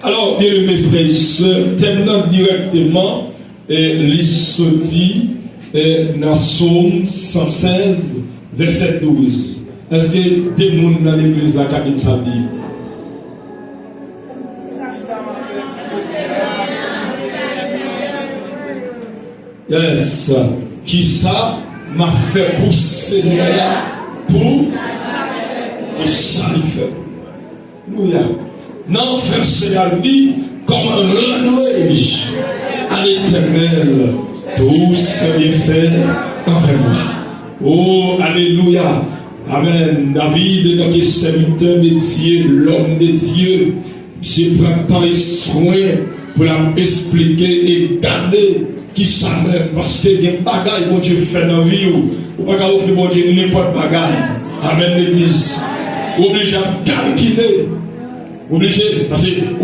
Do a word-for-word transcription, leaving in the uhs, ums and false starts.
Alò, byeneme frè e sè, tèm nan dirèkteman, e, li soti, e, nan Sòm san sèz, vèsè douz. Èske de moun nan legliz la ka di m sa l di? Yes. Kisa m ap fè pou Senyè a, pou, pou sa li fè pou mwen? Alelouya. Nan vèsè a li, comment rendrai-je à l'Éternel tous ses bienfaits envers moi? Oh, alelouya. Amèn. David, antanke sèvitè de Dye, lòm de Dye, misye pran tan e swen pou l ap esplike e gade kisa menm, paske gen bagay Bondye fè nan vi w. Ou pa ka ofri Bondye nenpòt bagay. Amèn, legliz. Ou oblije ap kalkile. Ou oblije, paske ou